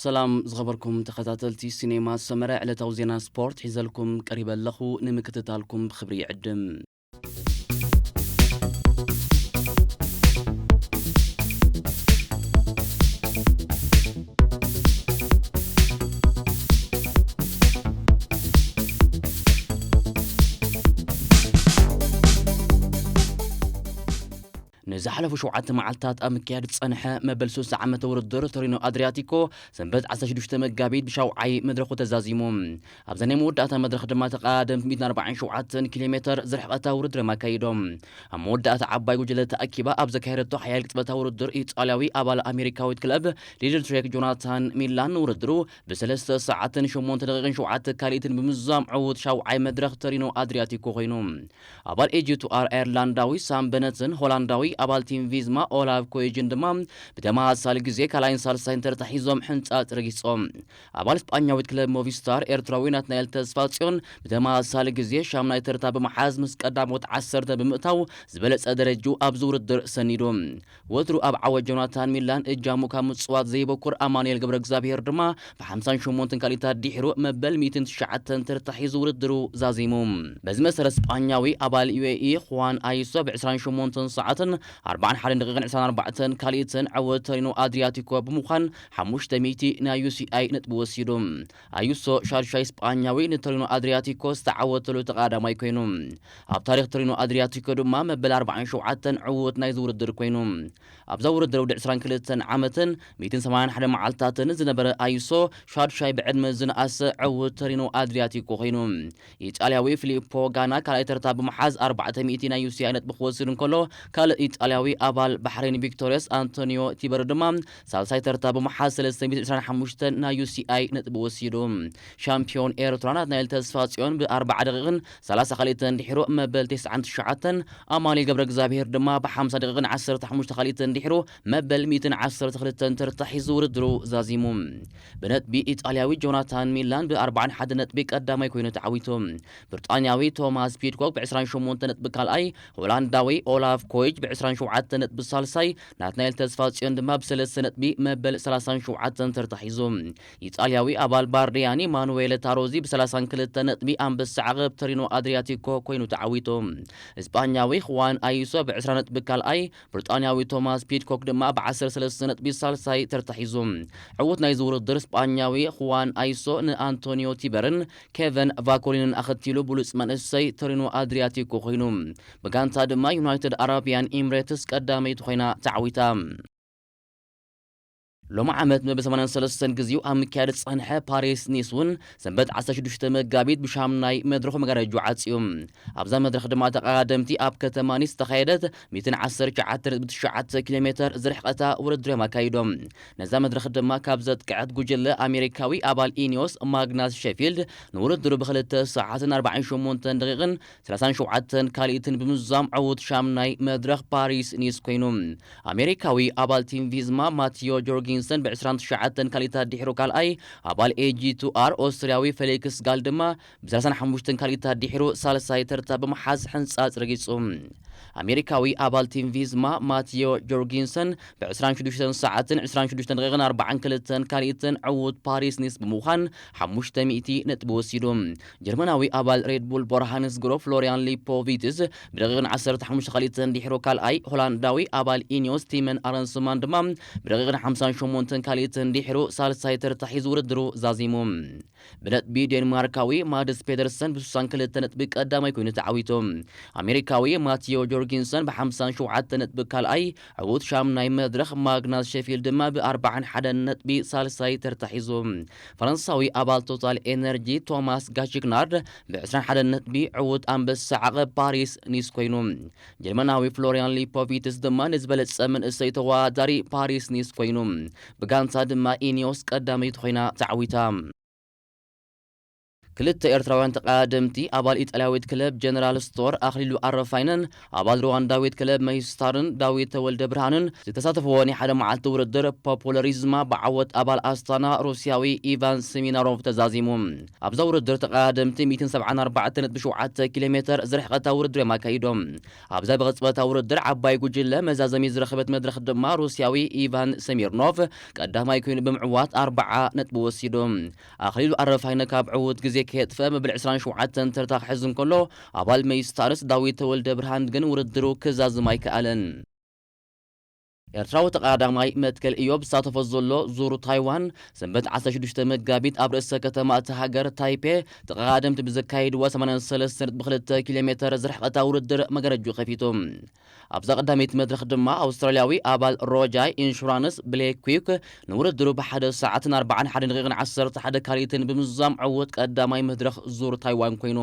ሰላም ዝኸበርኩም ተኸታተልቲ ሲኔማ ሰመረ፣ ዕለታዊ ዜና ስፖርት ሒዘልኩም ቀሪበ ኣለኹ። ንምክትታልኩም ብኽብሪ ይዕድም። ንዝሓለፉ ሸውዓተ መዓልታት ኣብ ምክያድ ዝጸንሐ መበል ሱሳ ዓመተ ውድድር ቶሪኖ ኣድሪያቲኮ ሰንበት ዓሰርተ ሽዱሽተ መጋቢት ብሻውዓይ መድረኹ ተዛዚሙ። ኣብዛ ናይ መወዳእታ መድረኽ ድማ ተቐዳደምቲ ሚእትን ኣርባዓን ሸውዓተን ኪሎ ሜተር ዝርሕቐታ ውድድር እዮም ኣካይዶም። ኣብ መወዳእታ ዓባይ ጉጅለ ተኣኪባ ኣብ ዘካየደቶ ሓያል ቅጽበታዊ ውድድር፣ ኢጣልያዊ ኣባል ኣሜሪካዊት ክለብ ሊድል ትሬክ ጆናታን ሚላን ንውድድሩ ብሰለስተ ሰዓትን ሸሞንተ ደቂቕን ሸውዓተ ካልኢትን ብምዝዛም ዕዉት ሻውዓይ መድረኽ ቶሪኖ ኣድሪያቲኮ ኮይኑ። ኣባል ኤጂ ቱ ኣር ኣየርላንዳዊ ሳም በነትን ሆላንዳዊ ኣባል ቲም ቪዝማ ኦላቭ ኮይጅን ድማ ብተመሳሳሊ ግዜ ካልኣይን ሳልሳይን ተርታ ሒዞም ሕንጻጽ ረጊጾም። ኣባል ስጳኛዊት ክለብ ሞቪስታር ኤርትራዊ ናትናኤል ተስፋጽዮን ብተመሳሳሊ ግዜ ሻምናይ ተርታ ብምሓዝ ምስ ቀዳሞት ዓሰርተ ብምእታው ዝበለጸ ደረጅኡ ኣብዚ ውድድር ሰኒዱ። ወትሩ ኣብ ዓወት ጆናታን ሚላን እጃሙ ካብ ምጽዋት ዘይበኩር ኣማኑኤል ገብረ እግዚኣብሔር ድማ ብሓምሳን ሸሞንተን ካልኢታት ድሒሩ መበል ሚእትን ትሽዓተን ተርታ ሒዙ ውድድሩ ዛዚሙ። በዚ መሰረት ስጳኛዊ ኣባል ዩ ኤ ኢ ኹዋን ኣይሶ ብዕስራን ሸሞንተን ሰዓትን ኣርባዓን ሓደን ደቂቕን ዕስራን ኣርባዕተን ካልኢትን ዕወት ቶሪኖ ኣድሪያቲኮ ብምዃን ሓሙሽተ ሚእቲ ናይ ዩ ሲ ኣይ ነጥቢ ወሲዱ። ኣዩሶ ሻድሻይ ስጳኛዊ ንቶሪኖ ኣድሪያቲኮ ዝተዓወተሉ ተቐዳማይ ኮይኑ። ኣብ ታሪኽ ቶሪኖ ኣድሪያቲኮ ድማ መበል ኣርባዓን ሸውዓተን ዕዉት ናይዚ ውድድር ኮይኑ። ኣብዛ ውድድር ወዲ ዕስራን ክልተን ዓመትን ሚእትን ሰማንያን ሓደን መዓልታትን ዝነበረ ኣዩሶ ሻድሻይ ብዕድመ ዝነኣሰ ዕዉት ቶሪኖ ኣድሪያቲኮ ኮይኑ። ኢጣልያዊ ፊሊፖ ጋና ካልኣይ ተርታ ብምሓዝ ኣርባዕተ ሚእቲ ናይ ዩ ሲ ኣይ ነጥቢ ክወስድ እንከሎ፣ ካልእ ኢጣልያዊ ኣባል ባሕሬን ቪክቶሪያስ ኣንቶኒዮ ቲበሮ ድማ ሳልሳይ ተርታ ብምሓዝ ሰለስተ ሚእትን ዕስራን ሓሙሽተን ናይ ዩ ሲ ኣይ ነጥቢ ወሲዱ። ሻምፒዮን ኤርትራ ናትናኤል ተስፋጽዮን ብኣርባዓ ደቂቕን ሰላሳ ካልኢትን ድሒሩ መበል ተስዓን ትሽዓተን፣ ኣማኑኤል ገብረ እግዚኣብሔር ድማ ብሓምሳ ደቂቕን ዓሰርተ ሓሙሽተ ካልኢትን ድሒሩ መበል ሚእትን ዓሰርተ ክልተን ተርታ ሒዙ ውድድሩ ዛዚሙ። ብነጥቢ ኢጣልያዊ ጆናታን ሚላን ብኣርባዓን ሓደ ነጥቢ ቀዳማይ ኮይኑ ተዓዊቱ። ብሪጣንያዊ ቶማስ ፒድኮክ ብዕስራን ሸሞንተ ነጥቢ ካልኣይ፣ ሆላንዳዊ ኦላፍ ኮይጅ ብዕስራን ሸውዓተ ነጥቢ ሳልሳይ፣ ናትናኤል ተስፋጽዮን ድማ ብሰለስተ ነጥቢ መበል ሰላሳን ሸውዓተን ተርታ ሒዙ። ኢጣልያዊ ኣባል ባርዲያኒ ማኑዌለ ታሮዚ ብሰላሳን ክልተ ነጥቢ ኣንበሳ ዓቐብ ቶሪኖ ኣድሪያቲኮ ኮይኑ ተዓዊቱ። እስጳኛዊ ኹዋን ኣይሶ ብዕስራ ነጥቢ ካልኣይ፣ ብሪጣንያዊ ቶማስ ፒድኮክ ድማ ብዓሰርተ ሰለስተ ነጥቢ ሳልሳይ ተርታ ሒዙ። ዕዉት ናይዚ ውድድር እስጳኛዊ ኹዋን ኣይሶ ንኣንቶኒዮ ቲበርን ኬቨን ቫኮሊንን ኣኸቲሉ ብሉጽ መንእሰይ ቶሪኖ ኣድሪያቲኮ ኮይኑ። ብጋንታ ድማ ዩናይትድ ኣረቢያን ኢምሬትስ ቀዳመይቲ ኮይና ተዓዊታ። ሎሚ ዓመት መበል ሰማንያን ሰለስተን ግዜኡ ኣብ ምክያድ ዝጸንሐ ፓሪስ ኒስ እውን ሰንበት ዓሰርተ ሽዱሽተ መጋቢት ብሻምናይ መድረኹ መጋረጅኡ ዓጽዩ። ኣብዛ መድረኽ ድማ ተቐዳደምቲ ኣብ ከተማ ኒስ ዝተኻየደት ሚእትን ዓሰርተ ትሽዓተ ነጥቢ ትሽዓተ ኪሎ ሜተር ዝርሕቐታ ውድድር እዮም ኣካይዶም። ነዛ መድረኽ ድማ ካብ ዘጥቅዐት ጉጅለ ኣሜሪካዊ ኣባል ኢኒዮስ ማግናስ ሼፊልድ ንውድድሩ ብክልተ ሰዓትን ኣርባዓን ሸሞንተን ደቂቕን ሰላሳን ሸውዓተን ካልኢትን ብምዝዛም ዕዉት ሻምናይ መድረኽ ፓሪስ ኒስ ኮይኑ። ኣሜሪካዊ ኣባል ቲም ቪዝማ ማቲዮ ጆርጊንሰን ብዕስራን ትሽዓተን ካልኢታት ድሒሩ ካልኣይ፣ ኣባል ኤ ጂ ቱ ኣር ኦስትርያዊ ፌሊክስ ጋል ድማ ብሰላሳን ሓሙሽተን ካልኢታት ድሒሩ ሳልሳይ ተርታ ብምሓዝ ሕንጻጽ ረጊጹ። ኣሜሪካዊ ኣባል ቲም ቪዝማ ማቲዮ ጆርጊንሰን ብዕስራን ሽዱሽተን ሰዓትን ዕስራን ሽዱሽተን ደቂቕን ኣርባዓን ክልተን ካልኢትን ዕዉት ፓሪስ ኒስ ብምዃን ሓሙሽተ ሚእቲ ነጥቢ ወሲዱ። ጀርመናዊ ኣባል ሬድ ቡል ቦርሃንስ ግሮ ፍሎሪያን ሊፖቪትስ ብደቂቕን ዓሰርተ ሓሙሽተ ካልኢትን ድሒሩ ካልኣይ፣ ሆላንዳዊ ኣባል ኢኒዮስ ቲመን ኣረንስማን ድማ ብደቂቕን ሓምሳን ሸሞንተን ካልኢትን ድሒሩ ሳልሳይ ተርታ ሒዙ ውድድሩ ዛዚሙ። ብነጥቢ ዴንማርካዊ ማድስ ፔደርሰን ብስሳን ክልተ ነጥቢ ቀዳማይ ኮይኑ ተዓዊቱ። ኣሜሪካዊ ማቲዮ ጆርጊንሰን ብሓምሳን ሸውዓተ ነጥቢ ካልኣይ፣ ዕዉት ሻምናይ መድረኽ ማግናስ ሼፊልድ ድማ ብኣርባዓን ሓደን ነጥቢ ሳልሳይ ተርታ ሒዙ። ፈረንሳዊ ኣባል ቶታል ኤነርጂ ቶማስ ጋሽግናርድ ብዕስራን ሓደን ነጥቢ ዕዉት ኣንበሳ ዓቐብ ፓሪስ ኒስ ኮይኑ። ጀርመናዊ ፍሎሪያን ሊፖቪትስ ድማ ንዝበለጸ መንእሰይ ተወዳዳሪ ፓሪስ ኒስ ኮይኑ። ብጋንታ ድማ ኢኒዮስ ቀዳመይቲ ኮይና ተዓዊታ። ክልተ ኤርትራውያን ተቐዳደምቲ፣ ኣባል ኢጣልያዊት ክለብ ጀነራል ስቶር ኣኽሊሉ ኣረፋይነን ኣባል ሩዋንዳዊት ክለብ መይስታርን ዳዊት ተወልደ ብርሃንን ዝተሳተፍዎ ናይ ሓደ መዓልቲ ውድድር ፖፖለሪዝማ ብዓወት ኣባል ኣስታና ሩስያዊ ኢቫን ሰሚናሮቭ ተዛዚሙ። ኣብዛ ውድድር ተቐዳደምቲ ሚእትን ሰብዓን ኣርባዕተን ነጥቢ ሸውዓተ ኪሎ ሜተር ዝርሕቐታ ውድድር እዮም ኣካይዶም። ኣብዛ ብቕጽበታ ውድድር ዓባይ ጉጅለ መዛዘሚ ዝረኸበት መድረኽ ድማ ሩስያዊ ኢቫን ሰሚርኖቭ ቀዳማይ ኮይኑ ብምዕዋት ኣርብዓ ነጥቢ ወሲዱ። ኣኽሊሉ ኣረፋይነ ካብ ዕዉት ግዜ ከየጥፈ መበል ዕስራን ሸውዓተን ተርታ ክሕዝ እንከሎ፣ ኣባል መይስታርስ ዳዊት ተወልደ ብርሃን ግን ውድድሩ ክዛዝም ኣይከኣለን። ኤርትራዊ ተቐዳዳማይ መትከል እዮብ ዝሳተፎ ዘሎ ዙር ታይዋን ሰንበት ዓሰርተ ሽዱሽተ መጋቢት ኣብ ርእሰ ከተማ እታ ሃገር ታይፔ ተቐዳደምቲ ብዘካይድዋ ሰማንያን ሰለስተን ነጥቢ ክልተ ኪሎ ሜተር ዝርሕቐታ ውድድር መገረጁ ከፊቱ። ኣብዛ ቀዳመይቲ መድረኽ ድማ ኣውስትራልያዊ ኣባል ሮጃይ ኢንሹራንስ ብሌክ ኪውክ ንውድድሩ ብሓደ ሰዓትን ኣርባዓን ሓደን ደቂቕን ዓሰርተ ሓደ ካልኢትን ብምዝዛም ዕዉት ቀዳማይ መድረኽ ዙር ታይዋን ኮይኑ።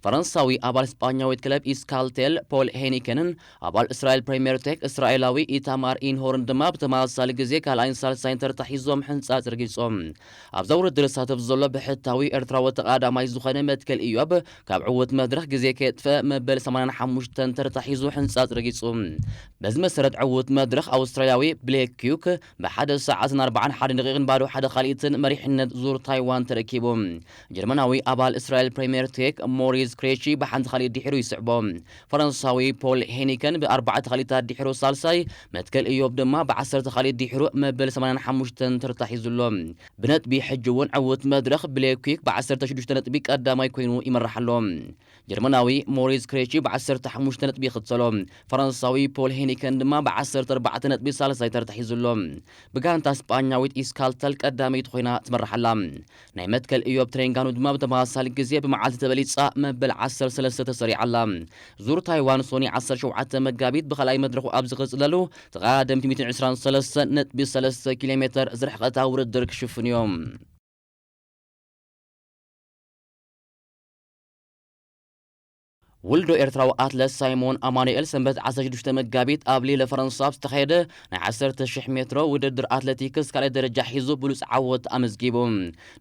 ፈረንሳዊ ኣባል ስጳኛዊት ክለብ ኢስካልቴል ፖል ሄኒከንን ኣባል እስራኤል ፕሪምየር ቴክ እስራኤላዊ ኢታማር ኢንሆርን ድማ ብተመሳሳሊ ግዜ ካልኣይን ሳልሳይን ተርታ ሒዞም ሕንጻጽ ረጊጾም። ኣብዛ ውድድር ዝሳተፍ ዘሎ ብሕታዊ ኤርትራዊ ተቐዳማይ ዝኾነ መትከል ኢዮብ ካብ ዕዉት መድረኽ ግዜ ከየጥፈ መበል ሰማንያን ሓሙሽተን ተርታ ሒዙ ሕንጻጽ ረጊጹ። በዚ መሰረት ዕዉት መድረኽ ኣውስትራልያዊ ብሌክ ኪውክ ብሓደ ሰዓትን ኣርባዓን ሓደን ደቂቕን ባዶ ሓደ ካልኢትን መሪሕነት ዙር ታይዋን ተረኪቡ። ጀርመናዊ ኣባል እስራኤል ፕሪምየር ቴክ ሞሪስ ክሬቺ ብሓንቲ ካልኢት ድሒሩ ይስዕቦ። ፈረንሳዊ ፖል ሄኒከን ብኣርባዕተ ካልኢታት ድሒሩ ሳልሳይ፣ መትከል እዮብ ድማ ብዓሰርተ ካልኢት ድሒሩ መበል ሰማንያን ሓሙሽተን ተርታ ሒዙ ኣሎ። ብነጥቢ ሕጂ እውን ዕዉት መድረኽ ብሌክ ኪውክ ብዓሰርተ ሽዱሽተ ነጥቢ ቀዳማይ ኮይኑ ይመርሕ ኣሎ። ጀርመናዊ ሞሪስ ክሬቺ ብዓሰርተ ሓሙሽተ ነጥቢ ይኽተሎ። ፈረንሳዊ ፖል ሄኒከን ድማ ብዓሰርተ ኣርባዕተ ነጥቢ ሳልሳይ ተርታ ሒዙ ኣሎ። ብጋንታ ስጳኛዊት ኢስካልተል ቀዳመይቲ ኮይና ትመርሕ ኣላ። ናይ መትከል እዮብ ትሬንጋኑ ድማ ብተመሳሳሊ ግዜ ብመዓልቲ ተበሊጻ መበል ዓሰርተ ሰለስተ ተሰሪዓ ኣላ። ዙር ታይዋን ሶኒ ዓሰርተ ሸውዓተ መጋቢት ብኻልኣይ መድረኹ ኣብ ዝቕጽለሉ ተቐዳደምቲ ሚእትን ዕስራን ሰለስተን ነጥቢ ሰለስተ ኪሎ ሜተር ዝርሕቐታ ውድድር ክሽፍኑ እዮም። ውልዶ ኤርትራዊ ኣትለት ሳይሞን ኣማኑኤል ሰንበት ዓሰርተ ሽዱሽተ መጋቢት ኣብ ሊለ ፈረንሳ ኣብ ዝተኻየደ ናይ ዓሰርተ ሽሕ ሜትሮ ውድድር ኣትሌቲክስ ካልኣይ ደረጃ ሒዙ ብሉጽ ዓወት ኣመዝጊቡ።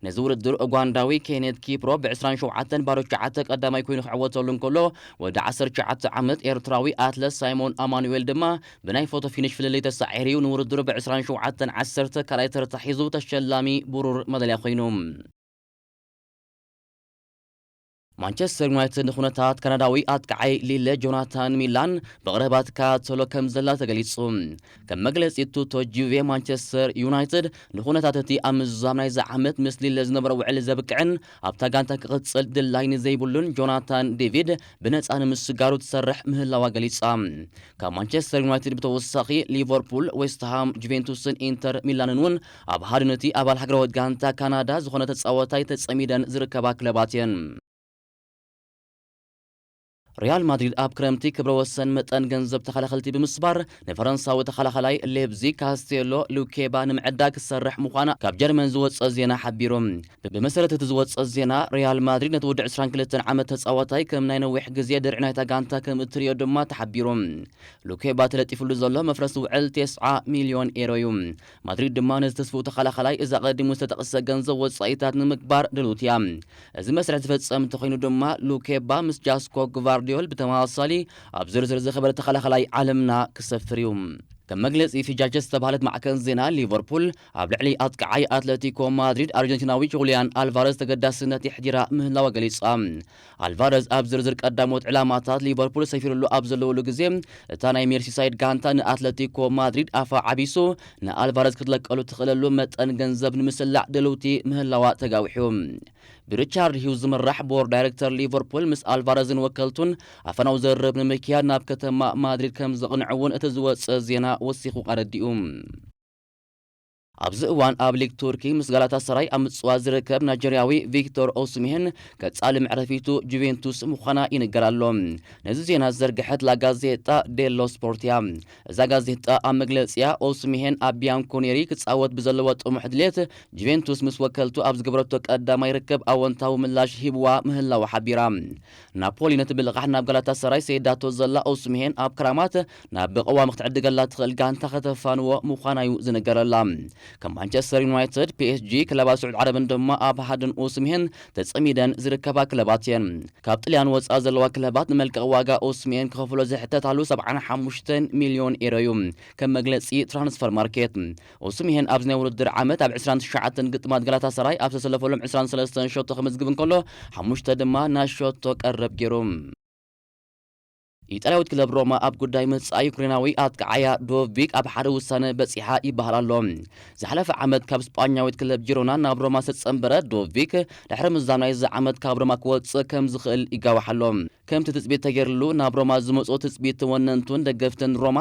ነዚ ውድድር ኡጋንዳዊ ኬኔት ኪፕሮ ብ ዕስራን ሸውዓተን ባዶ ትሽዓተ ቀዳማይ ኮይኑ ክዕወተሉ እንከሎ፣ ወዲ ዓሰርተ ትሽዓተ ዓመት ኤርትራዊ ኣትለት ሳይሞን ኣማኑኤል ድማ ብናይ ፎቶ ፊኒሽ ፍልልይ ተሳዒሩ እዩ ንውድድሩ ብ ዕስራን ሸውዓተን ዓሰርተ ካልኣይ ተርታ ሒዙ ተሸላሚ ብሩር መዳልያ ኮይኑ። ማንቸስተር ዩናይትድ ንኩነታት ካናዳዊ ኣጥቃዓይ ሊለ ጆናታን ሚላን ብቕረባ ትከታተሎ ከም ዘላ ተገሊጹ። ከም መግለጺ ቱቶ ጁቬ፣ ማንቸስተር ዩናይትድ ንኩነታት እቲ ኣብ ምዝዛም ናይዚ ዓመት ምስ ሊለ ዝነበሮ ውዕል ዘብቅዕን ኣብታ ጋንታ ክቕጽል ድላይ ንዘይብሉን ጆናታን ዴቪድ ብነጻ ንምስጋሩ ትሰርሕ ምህላዋ ገሊጻ። ካብ ማንቸስተር ዩናይትድ ብተወሳኺ ሊቨርፑል፣ ዌስትሃም፣ ጁቬንቱስን ኢንተር ሚላንን እውን ኣብ ሃድን እቲ ኣባል ሃገራዊት ጋንታ ካናዳ ዝኾነ ተጻዋታይ ተጸሚደን ዝርከባ ክለባት እየን። ሪያል ማድሪድ ኣብ ክረምቲ ክብረ ወሰን መጠን ገንዘብ ተኸላኸልቲ ብምስባር ንፈረንሳዊ ተኸላኸላይ ሌብዚ ካስቴሎ ሉኬባ ንምዕዳግ ክሰርሕ ምዃና ካብ ጀርመን ዝወጸ ዜና ሓቢሩ። ብመሰረት እቲ ዝወጸ ዜና፣ ሪያል ማድሪድ ነቲ ወዲ ዕስራን ክልተን ዓመት ተጻዋታይ ከም ናይ ነዊሕ ግዜ ድርዒ ናይታ ጋንታ ከም እትርእዮ ድማ ተሓቢሩ። ሉኬባ ተለጢፉሉ ዘሎ መፍረሲ ውዕል ተስዓ ሚልዮን ኤሮ እዩ። ማድሪድ ድማ ነዚ ተስፍኡ ተኸላኸላይ እዚ ኣቐዲሙ ዝተጠቕሰ ገንዘብ ወጻኢታት ንምግባር ድልውቲ እያ። እዚ መስርሕ ዝፈጸም እንተኾይኑ ድማ፣ ሉኬባ ምስ ጃስኮ ግቫርዲዮል ብተመሳሳሊ ኣብ ዝርዝር ዝኸበረ ተኸላኸላይ ዓለምና ክሰፍር እዩ። ከም መግለጺ ፊጃቸ ዝተባህለት ማዕከን ዜና ሊቨርፑል፣ ኣብ ልዕሊ ኣጥቃዓይ ኣትለቲኮ ማድሪድ ኣርጀንቲናዊ ጁልያን ኣልቫረዝ ተገዳስነት የሕዲራ ምህላዋ ገሊጻ። ኣልቫረዝ ኣብ ዝርዝር ቀዳሞት ዕላማታት ሊቨርፑል ሰፊሩሉ ኣብ ዘለወሉ ግዜ፣ እታ ናይ ሜርሲሳይድ ጋንታ ንኣትለቲኮ ማድሪድ ኣፋ ዓቢሱ ንኣልቫረዝ ክትለቀሉ ትኽእለሉ መጠን ገንዘብ ንምስላዕ ድልውቲ ምህላዋ ተጋዊሑ። ብሪቻርድ ሂውዝ ዝምራሕ ቦርድ ዳይሬክተር ሊቨርፑል ምስ ኣልቫረዝን ወከልቱን ኣፈናዊ ዘርብ ንምክያድ ናብ ከተማ ማድሪድ ከም ዘቕንዕውን እቲ ዝወጸ ዜና ወሲኹ ኣረዲኡ። ኣብዚ እዋን ኣብ ሊግ ቱርኪ ምስ ጋላታ ሰራይ ኣብ ምጽዋት ዝርከብ ናይጀርያዊ ቪክቶር ኦስሚሄን ቀጻሊ መዕረፊቱ ጁቬንቱስ ምዃና ይንገር ኣሎ። ነዚ ዜና ዝዘርግሐት ላጋዜጣ ዴሎ ስፖርት እያ። እዛ ጋዜጣ ኣብ መግለጺኣ፣ ኦስሚሄን ኣብ ቢያንኮኔሪ ክጻወት ብዘለዎ ጥሙሕ ድሌት፣ ጁቬንቱስ ምስ ወከልቱ ኣብ ዝገበረቶ ቀዳማይ ርክብ ኣወንታዊ ምላሽ ሂብዋ ምህላዋ ሓቢራ። ናፖሊ ነቲ ብልቓሕ ናብ ጋላታ ሰራይ ሰይዳቶ ዘላ ኦስሚሄን ኣብ ክራማት ናብ ብቐዋሚ ክትዕድገላ ትኽእል ጋንታ ከተፋንዎ ምዃና'ዩ ዝንገረላ። ከም ማንቸስተር ዩናይትድ፣ ፒ ኤስ ጂ፣ ክለባት ስዑድ ዓረብን ድማ ኣብ ሃድን ኡስሜን ተጸሚደን ዝርከባ ክለባት እየን። ካብ ጥልያን ወጻኢ ዘለዋ ክለባት ንመልቀቕ ዋጋ ኡስሜን ክኸፍሎ ዝሕተታሉ ሰብዓን ሓሙሽተን ሚልዮን ኤሮ እዩ። ከም መግለጺ ትራንስፈር ማርኬት፣ ኡስሜን ኣብዚ ናይ ውድድር ዓመት ኣብ ዕስራን ትሽዓተን ግጥማት ጋላታ ሰራይ ኣብ ዝተሰለፈሎም ዕስራን ሰለስተን ሸቶ ክምዝግብ እንከሎ፣ ሓሙሽተ ድማ ናይ ሸቶ ቀረብ ገይሩ። ኢጣልያዊት ክለብ ሮማ ኣብ ጉዳይ መጻኢ ዩክሬናዊ ኣጥቃዓያ ዶቪክ ኣብ ሓደ ውሳነ በጺሓ ይበሃል ኣሎ። ዝሓለፈ ዓመት ካብ ስጳኛዊት ክለብ ጂሮና ናብ ሮማ ዝተጸንበረ ዶቪክ፣ ድሕሪ ምዛም ናይዚ ዓመት ካብ ሮማ ክወጽእ ከም ዝኽእል ይጋዋሕ ኣሎ። ከምቲ ትጽቢት ተገይርሉ ናብ ሮማ ዝመጽኦ ትጽቢት ተወነንቱን ደገፍትን ሮማ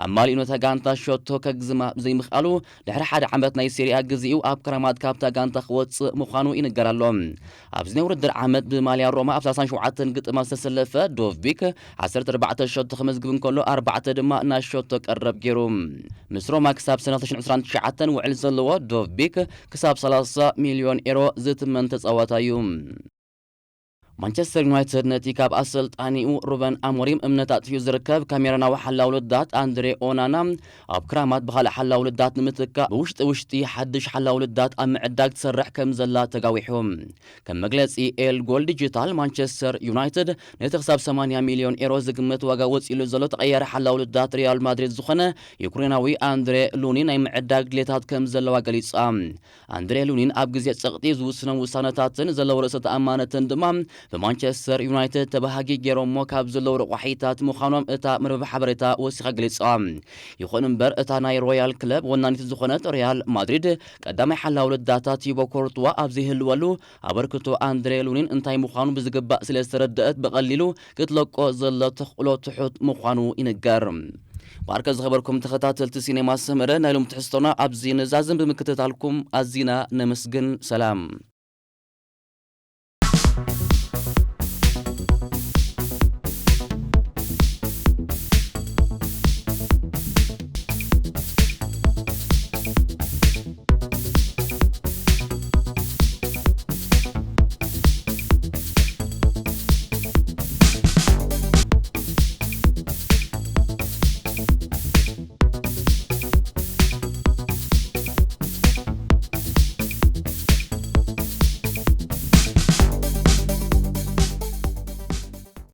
ኣብ ማሊኡ ነታ ጋንታ ሸቶ ከግዝማ ብዘይምኽኣሉ፣ ድሕሪ ሓደ ዓመት ናይ ሴሪኣ ግዜኡ ኣብ ክረማት ካብታ ጋንታ ክወጽእ ምዃኑ ይንገር ኣሎ። ኣብዚ ናይ ውድድር ዓመት ብማልያ ሮማ ኣብ ሰላሳን ሸውዓተን ግጥማት ዝተሰለፈ ዶቪክ፣ ዓሰርተ ኣርባዕተ ሸቶ ክመዝግብ እንከሎ፣ ኣርባዕተ ድማ ናይ ሸቶ ቀረብ ገይሩ። ምስ ሮማ ክሳብ ሰነ ክልተ ሽሕን ዕስራን ትሽዓተን ውዕል ዘለዎ ዶቪክ፣ ክሳብ ሰላሳ ሚልዮን ኤሮ ዝትመን ተጻዋታይ እዩ። ማንቸስተር ዩናይትድ ነቲ ካብ ኣሰልጣኒኡ ሩበን ኣሞሪም እምነት ኣጥፊኡ ዝርከብ ካሜሮናዊ ሓላው ልዳት ኣንድሬ ኦናና፣ ኣብ ክራማት ብኻልእ ሓላው ልዳት ንምትካእ ብውሽጢ ውሽጢ ሓድሽ ሓላው ልዳት ኣብ ምዕዳግ ትሰርሕ ከም ዘላ ተጋዊሑ። ከም መግለጺ ኤል ጎል ዲጂታል፣ ማንቸስተር ዩናይትድ ነቲ ክሳብ ሰማንያ ሚልዮን ኤሮ ዝግመት ዋጋ ወጺሉ ዘሎ ተቐያሪ ሓላው ልዳት ሪያል ማድሪድ ዝኾነ ዩክሬናዊ ኣንድሬ ሉኒ ናይ ምዕዳግ ድሌታት ከም ዘለዋ ገሊጻ። ኣንድሬ ሉኒን ኣብ ግዜ ጸቕጢ ዝውስኖም ውሳነታትን ዘለዎ ርእሰ ተኣማነትን ድማ ብማንቸስተር ዩናይትድ ተባሃጊ ገይሮሞ ካብ ዘለዉ ረቋሒታት ምዃኖም እታ መርበብ ሓበሬታ ወሲኻ ገሊጻ። ይኹን እምበር፣ እታ ናይ ሮያል ክለብ ወናኒት ዝኾነት ሪያል ማድሪድ ቀዳማይ ሓላው ልዳታ ቲቦ ኮርቱዋ ኣብ ዘይህልወሉ፣ ኣበርክቶ ኣንድሬ ሉኒን እንታይ ምዃኑ ብዝግባእ ስለ ዝተረደአት፣ ብቐሊሉ ክትለቆ ዘሎ ተኽእሎ ትሑት ምዃኑ ይንገር። ባርከ ዝኸበርኩም ተኸታተልቲ ሲኔማ ሰመረ፣ ናይ ሎም ትሕዝቶና ኣብዚ ንዛዝም። ብምክትታልኩም ኣዚና ነመስግን። ሰላም።